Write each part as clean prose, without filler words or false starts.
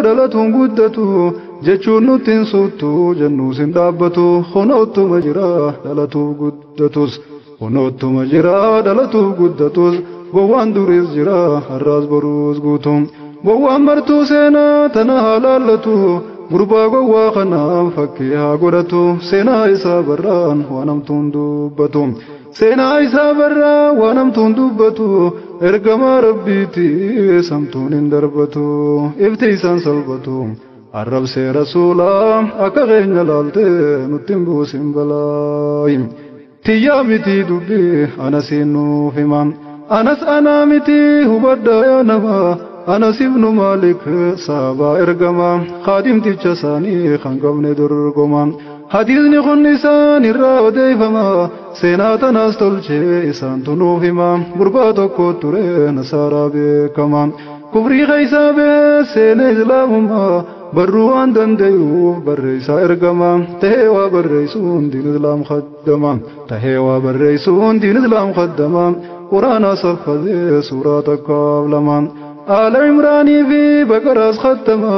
dhalatuun guddatu jechuun nutti hin suuttu jennuus hin dhaabbatu kunootuma jira dhalatuuf guddatus kunootuma jira dhalatuuf guddatus gowwaan duriis jira har'aas boruus guutu gowwaan martuu seenaa tana haa laallatu gurbaa gowwaa kanaaf fakkii haa godhatu seenaa isaa barraan waan hamtuun dubbatu seenaa isaa barraa waan hamtuun dubbatu ergamaa rabbiiti samtuun hin darbatu ifti isaan salphatu arrabsee rasuulaa akka keenya laaltee nutti hin buusin balaa tiyyaa miti dubbii anasiin nuuf hima anas anaa miti hubadhaa yaa namaa Anas ibnu Malik saaba ergama khadimticha isaanii kan qabne dorgoma hadiisni kun isaan irraa odeeffama seenaa tanaas tolchee isaantu nuuf hima gurbaa tokko ture nasaaraa beekama kufrii keessaa bee seena islaamummaa barruu waan danda'uuf barreessaa ergama tahee waa barreessuun diin islaam khaddama tahee waa barreessuun diin islaam khaddama quraana saffadee suuraa takkaaf lama آل عمراني في بقراس ختما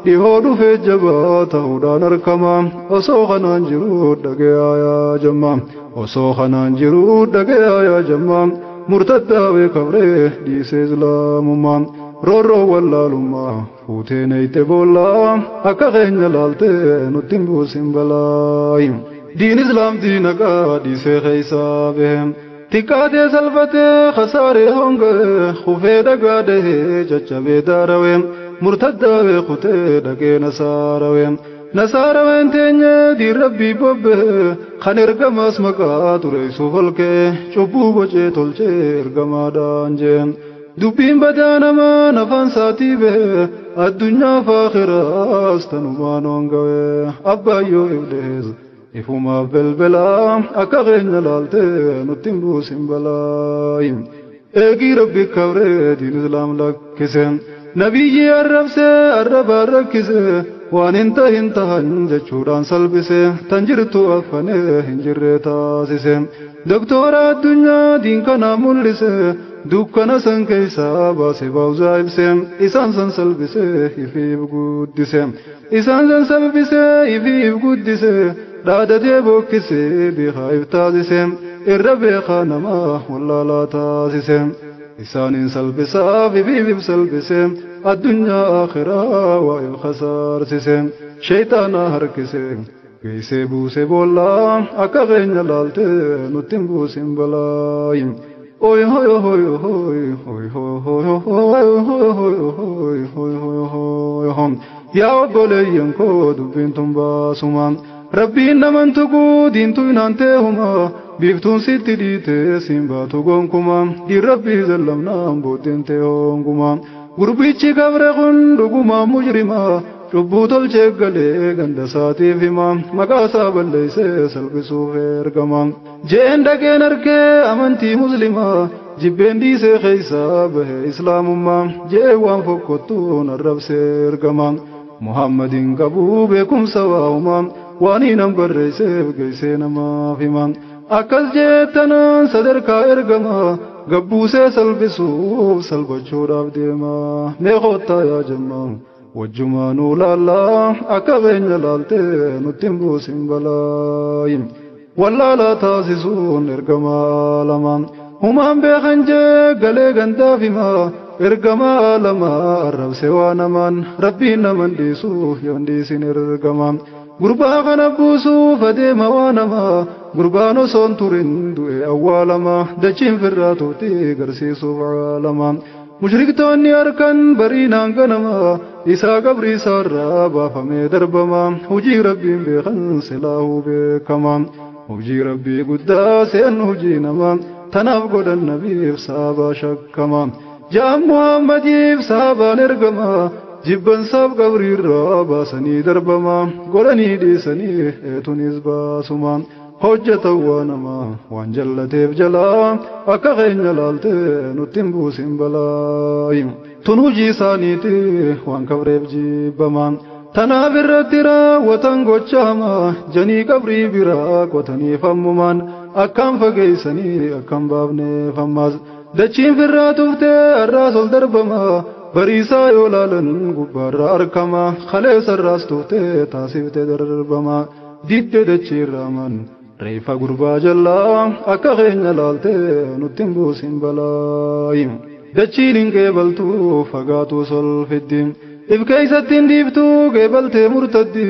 dhihoo dhufee jabaa ta'uudhaan argama osoo kanaan jiru dhagayaa yaa jamma osoo kanaan jiru dhagayaa yaa jamma murtaddaawee kabree dhiisee islaamummaa roorroo wallaalummaa fuutee neeyte boollaa akka keenya laaltee nutti hin buusin balaa diin islaam diinaqaa dhiisee keessaa bahe xiqqaatee salphatee khasaaree honga'e kufee dhagaa dahee caccabee daarawee murtaddaawee kutee dhaqee nasaarawee nasaaraween teenye diin rabbii bobbee kan ergamaas maqaa tureessuuf olkee cubbuu bocee tolchee ergamaadhaan jee dubbiin badaa namaa nafaan saatii bahee addunyaa faakhiraas tanumaan hongawee abbaayyoo ibdees ifumaaf belbelaa akka keenya laaltee nutti hin buusin balaa eegii rabbi kabree diin islaam lakkise nabiyyi arrabsee arrabaan rakkise waan hin tahin tahan jechuudhaan salphise tan jirtu affanee hin jirre taasise doktora addunyaa diin kanaa mul'ise dukkana san keessaa baase baawzaa ibse isaan san salphise ifiif guddise isaan san salphise ifiif guddise dhaadatee bokkise beekaa if taasise irra beekaa namaa wallaalaa taasise isaaniin salphisaaf ifiif salphise addunyaa akhiraa waa if khasaarsise shayxaana harkise geessee buuse boollaa akka keenya laaltee nutti hin buusin balaa Oi hoi hoi hoi hoi hoi hoi hoi hoi hoi hoi hoi hoi hoi yaa obboleeyyan koo dubbiin tun baasuma rabbiin naman tuquu diintuu hinaan teehuma biiftuun sitti dhiitee siin baatu gonkuma diin rabbii zallamnaan booddeen tee honguma gurbichi kabre kun dhugumaa mujrima cubbuu tolchee galee ganda isaatiif hima maqaa isaa balleessee salphisuuf ergama jeen dhaqeen arkee amantii muslimaa jibbeen dhiisee keessaa bahe islaamummaa jee waan fokkottuun arrabsee ergama muhammadiin qabuu beekumsa waa'uma waan hinan barreesseef geessee namaaf hima akkas jeettanaan sadarkaa ergama gabbuusee salphisuuf salphachuudhaaf deema mee koottaa yaa jammaa wajjumaanuu laallaa akka keenya laaltee nutti hin buusin balaa wallaalaa taasisuun ergamaa lama humaan beekan jee galee gandaaf himaa ergamaa lama arrabse waa namaan rabbiin naman dhiisuuf yoon dhiisin ergama gurbaa kana buusuuf adeema waa namaa gurbaan osoon turin du'e awwaalama dachiin firraa tuuti garsiisuuf caalama mushriktoonni harkan bariinaan ganama isaa qabrii isaarraa baafamee darbama hojii rabbiin beekan silaahuu beekama hojii rabbii guddaa seen hojii nama tanaaf godhan nabiif saabaa shakkama jaan muhammadiif saabaan ergama jibbansaaf qabriirraa baasanii darbama godhanii dhiisanii eetunis baasuma hojjetan waa namaa waan jallateef jalaa akka keenya laaltee nutti hin buusin balaa tun hojii isaaniiti waan kabreef jibbama tanaaf irratti raawwatan gochaama janii qabrii biraa qotanii fammumaan akkam fageessanii akkam baafneef ammaas dachiin firraa tuftee har'aas ol darbama Bariisaa yoo laalan gubbaarra arkama kaleessa irraas tuftee taasiftee darbama didde dachiirraaman reefa gurbaa jallaa akka keenya laaltee nutti hin buusin balaayi. Dachiin hin qeebaltuu fagaatuu solfiddi if keeysatti hin dhiiftuu qeebaltee murtaddi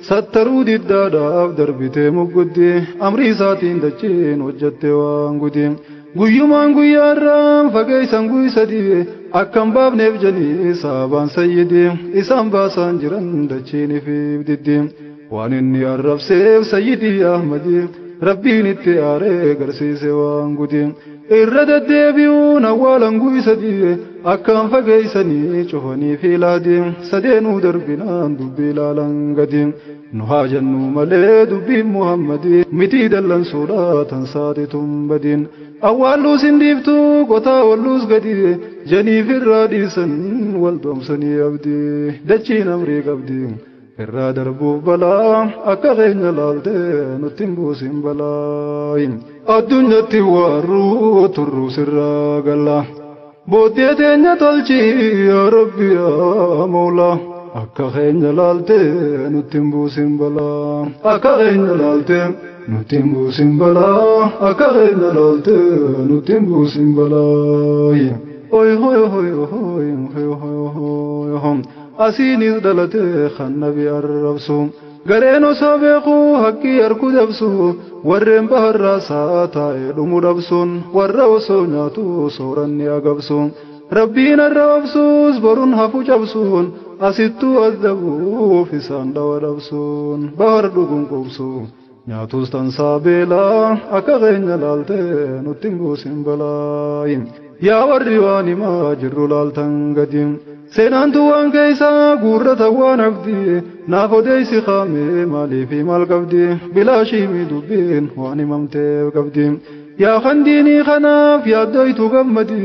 sattaruu diddaadhaaf darbitee mugguddi amrii isaatiin dachiin hojjatte waan gudi. Guyyumaan guyyaarraan fageeysan guysadii akkam baafneef jedhii saabaan sayyidii isaan baasaan jiran dachiin ifiif diddi waan inni arrabseef sayyidii Ahmadii rabbiin itti aaree garsiise waan gudi irra deddeebi'uun awwaalan guysadii akkaan fageeysanii cufanii fiilaadii sadeenuu darbinaan dubbii ilaalan gadi nu haa jennu malee dubbiin Muhammadii mitii dallansuudhaa tan saatituun badiin awwaalluus hin dhiiftuu qotaa walluus gadi janiif irraa dhiisan wal doomsanii abdii dachiin amrii qabdi irraa darbuuf balaa akka keenya laaltee nutti hin buusin balaa addunyatti waarruu turruu sirraa galla booddee teenya tolchi yaa rabbi yaa moolaa akka keenya laaltee nutti hin buusin balaa akka keenya laaltee nutti hin buusin balaa akka keenya laaltee nutti hin buusin balaa. Oy hoy hoy hoy hoy hoy hoy asiinis dhalatee kan nabi arrabsu gareen osoo beekuu haqqii harku dabsu warreen baharraasaa taa'ee dhumu dhabsuun warra osoo nyaatu sooranni agabsu rabbiin arrabsuus boruun hafu cabsuun asittuu addabuuf isaan dhawa dhabsuun bahar dhuguun qubsu nyaatus tansaa beelaa akka keenya laaltee nutti hin buusin balaa. Yaa warri waan himaa jirru laaltan gadi seenaantu waan keeysaa guurrata waan abdii naaf odeessi qaamee maaliifi maal qabdi bilaashiimi dubbiin waan himamteef qabdi yaa kan diinii kanaaf yaaddoytu gammadi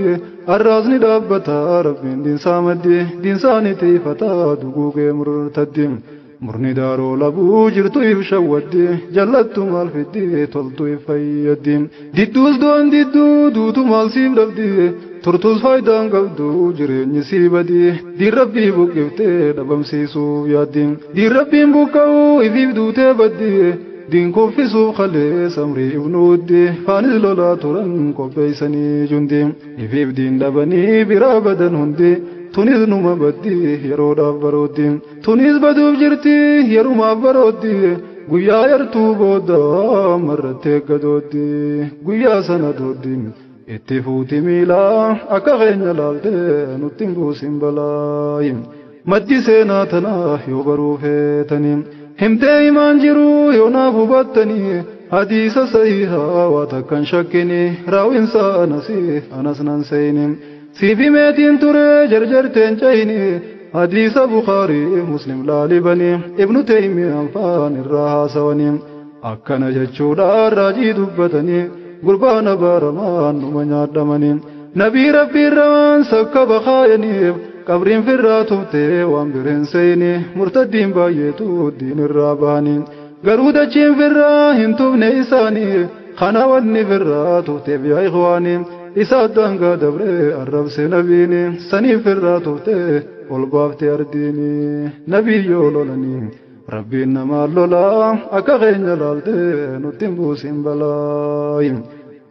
arraasni dhaabbata rabbiin diinsaa maddi diinsaani tiifataa duguugee murtaddi murni daaroo labuu jirtu if shawwaddi jallattu maal fiddi toltu if fayyaddi didduus doon didduu duutu maal siif dhabdi turtus faayidaan qabdu jireenyi sii badi diin rabbii buqqiftee dhabamsiisuuf yaaddi diin rabbiin buqqa'uu ifiif duutee baddi diin kuffisuuf kalee samrii ibnuuddi faanis lolaa turan qopheeysanii jundi ifiif diin dhabanii biraa badan hundi tunis numa baddi yeroodhaaf barooddi tunis baduuf jirti yerumaaf barooddi guyyaa yartuu booda marrattee gadooddi guyyaa sana dooddi itti fuuti miilaa akka keenya laaltee nutti hin buusin balaa. Maddi seenaa tanaa yoo baruu feetanii himtee himaan jiruu yoo naaf hubattanii hadiisa sahiihaa waa takkan shakkini raawwinsa anasii anas nan seeyini siif himeetiin ture jarjarteen cayini hadiisa Bukaarii Muslim laalibanii Ibnu Teymiyaan faan irraa haasawanii akkana jechuudhaan raajii dubbatanii gurbaan abaaramaan numa nyaadhamanii nabii rabbiirraan sakka bakaayaniif qabriin firraa tuftee waan bireen seeyini murtaddiin baay'eetu diin irraa bahanii garuu dachiin firraa hin tufne isaanii kana wanni firraa tufteef yaa ikhwaanii isa daangaa dabree arrabse nabiini saniif firraa tuftee ol baafte ardiini nabii yoo lolanii rabbiin namaa lolaa akka keenya laaltee nutti hin buusin balaa.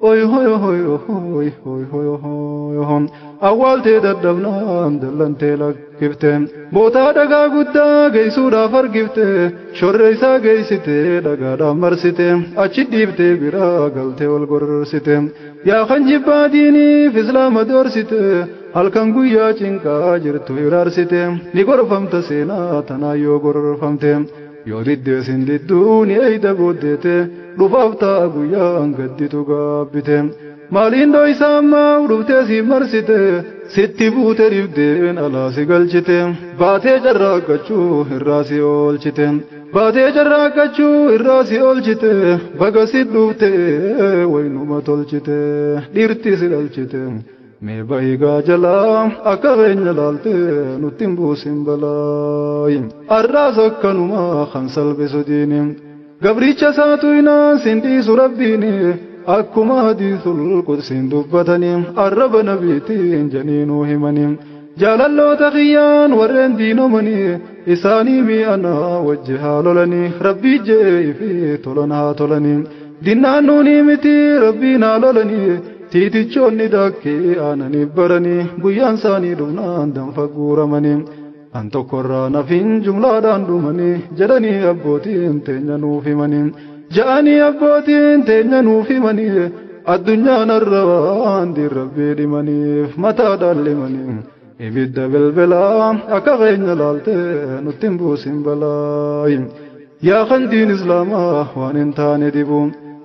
Oy hoy hoy hoy hoy hoy hoy hoy awwaaltee dadhabnaan dallantee lakkifte bootaa dhagaa guddaa geessuudhaaf argifte shorre isaa geessite dhagaadhaan marsite achi dhiiftee biraa galtee wal gorsite yaa kan jibbaa diiniif islaama doorsite halkan guyyaa cinqaa jirtu iraarsite ni gorfamta seenaa tanaa yoo gorfamte yoo diddeesin didduu ni eeyda booddeete dhufaaf ta'a guyyaan gadditu gaabbite maaliin dhoysa ammaa dhuftee si marsite sitti buute dhibdeen alaa si galchite baatee carraaqqachuu irraa si oolchite baatee carraaqqachuu irraa si oolchite baga si dhufte waynuma tolchite dhiirti si dhalchite mee bahigaa jalaa akka keenya laaltee nutti hin buusin balaa. Arraas akkanumaa kan salphisu diini gabricha isaatu inaan sin dhiisu rabbiini akkuma hadiisul qudsiin dubbatanii arraba nabiitiin janiinuu himanii Jaalalloota kiyyaan warreen diinomanii isaanii mi'anaa wajji haa lolanii rabbii je'ee fi tolan haa tolanii dinnaan nuunii miti rabbiin haa lolanii tiitichoonni daakkee aananii baranii guyyaan isaanii dhumnaan danfa guuramanii an tokkorraa nafin jumlaadhaan dhumanii jedhanii abbootiin teenya nuuf himanii ja'anii abbootiin teenya nuuf himanii addunyaan arrabaan rabbii dhimaniif mataadhaan limanii ibidda bilbilaa akka keenya laaltee nutti hin buusin balaa yaa kan diin islaamaa waan hin taane dibu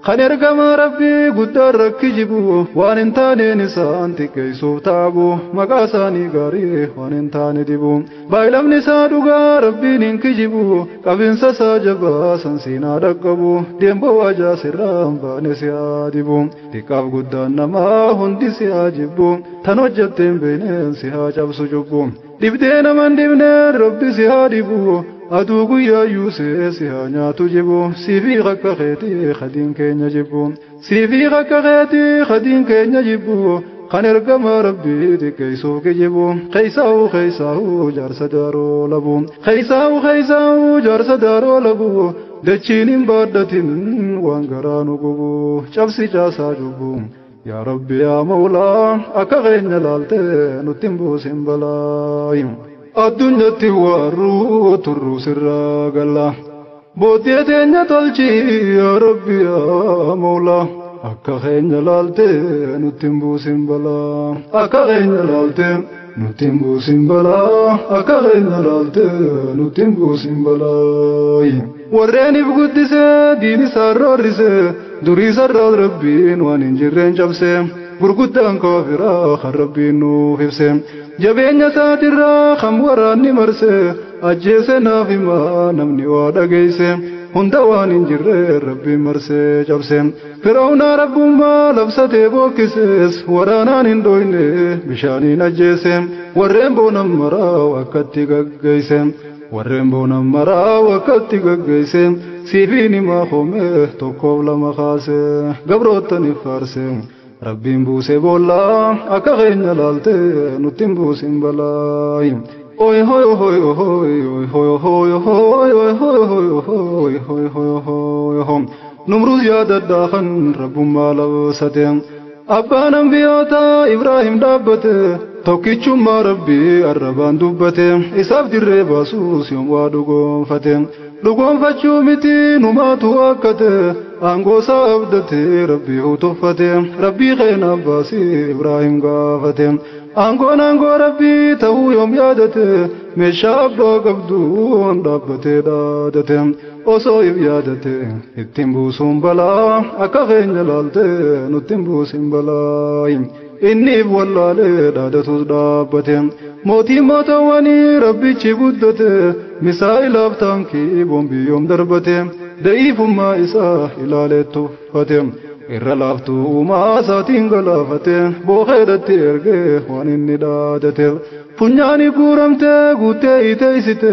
kan ergamaa rabbii guddaan rakki jibu waan hin taaneen isaan xiqqeessuuf taabu maqaa isaanii gaarii waan hin taane dibu baay'ilamni isaa dhugaa rabbiin hin kijibu qabinsa isaa jabaa san siinaa dhaqqabu deemboo ajaa sirraan baane si haa dibu xiqqaaf guddaan namaa hundi si haa jibbu tan hojjetteen beekneen si haa cabsu cubbu dhibdee naman dhibneen rabbi si haa dibu aduu guyyaa yuusee si haa nyaatu jibu siifii akka keetii khadiin keenya jibbu siifii akka keetii khadiin keenya jibbu kan ergama rabbii xiqqeessuuf kijibu keessaa'u keessaa'u jaarsa daaroo labu keessaa'u keessaa'u jaarsa daaroo labu dachiin hin baadhatin waan garaa nu gubu cabsi caasaa jubbu yaa rabbi yaa mawlaa akka keenya laaltee nutti hin buusin balaa addunyaatti waarruu turruu sirraa galla booddee teenya tolchi yaa rabbi yaa mawlaa akka keenya laaltee nutti hin buusin balaa akka keenya laaltee nutti hin buusin balaa akka keenya laaltee nutti hin buusin balaa warreen if guddisee diin isaan roorrisee durii sarraa rabbiin waan hin jirreen cabsee gurguddaan kaafiraa kan rabbiin nuuf ibse jabeenya isaatirraa kan waraanni marse ajjeese naaf himaa namni waa dhageeyse hunda waan hin jirre rabbiin marsee cabse fir'aawnaa rabbummaa labsatee bookkisees waraanaan hin dhoyne bishaaniin ajjeese warreen boonan maraa akkatti gaggeeyse warreen boonan maraa akkatti gaggeeyse siifiin himaa hoomee tokkoof lama kaase gabroottaniif faarse rabbiin buuse boollaa akka keenya laaltee nutti hin buusin balaa oy hoy hoy hoy hoy hoy hoy hoy hoy hoy hoy hoy hoy hoy numruus yaadadhaa kan rabbummaa labsate abbaan ambiyootaa Ibraahim dhaabbate tokkichummaa rabbii arrabaan dubbate isaaf dirree baasuus yoom waa dhugoonfate dhugoonfachuu miti numaatu akkate aangoo isaa abdate rabbii hutuffate rabbii keenaaf baasii Ibraahim gaafate aangoon aangoo rabbii ta'uu yoom yaadate meeshaa abbaa qabduun dhaabbatee dhaadate osoo if yaadate ittiin buusuun balaa akka keenya laaltee nutti hin buusin balaa inni if wallaalee dhaadatus dhaabbate mootii mootawwanii rabbichi guddate misaa'ilaaf taankii boombii yoom darbate da'iifummaa isaa ilaalee tuffate irra laaftuu uumaa isaatiin galaafate bookeedhatti ergee waan inni dhaadateef funyaani guuramtee guuttee iteeysite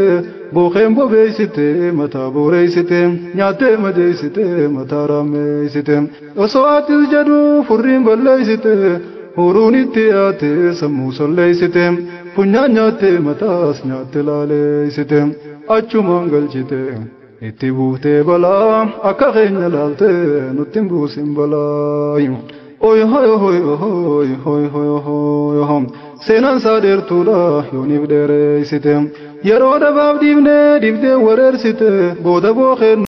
bookeen bobeeysite mataa booreeysite nyaattee madeeysite mataa raameeysite osoo atis jedhu furriin balleeysite huruun itti yaate sammuu solleeysite funyaan nyaattee mataas nyaatte laaleeysite achumaan galchite itti buuftee balaa akka keenya laaltee nutti hin buusin balaa oy hoy hoy hoy hoy hoy hoy hoy seenaan isaa dheertuudha yooniif dheereessite yeroo dhabaaf dhiibnee dhiibdee wareersite booda bookeen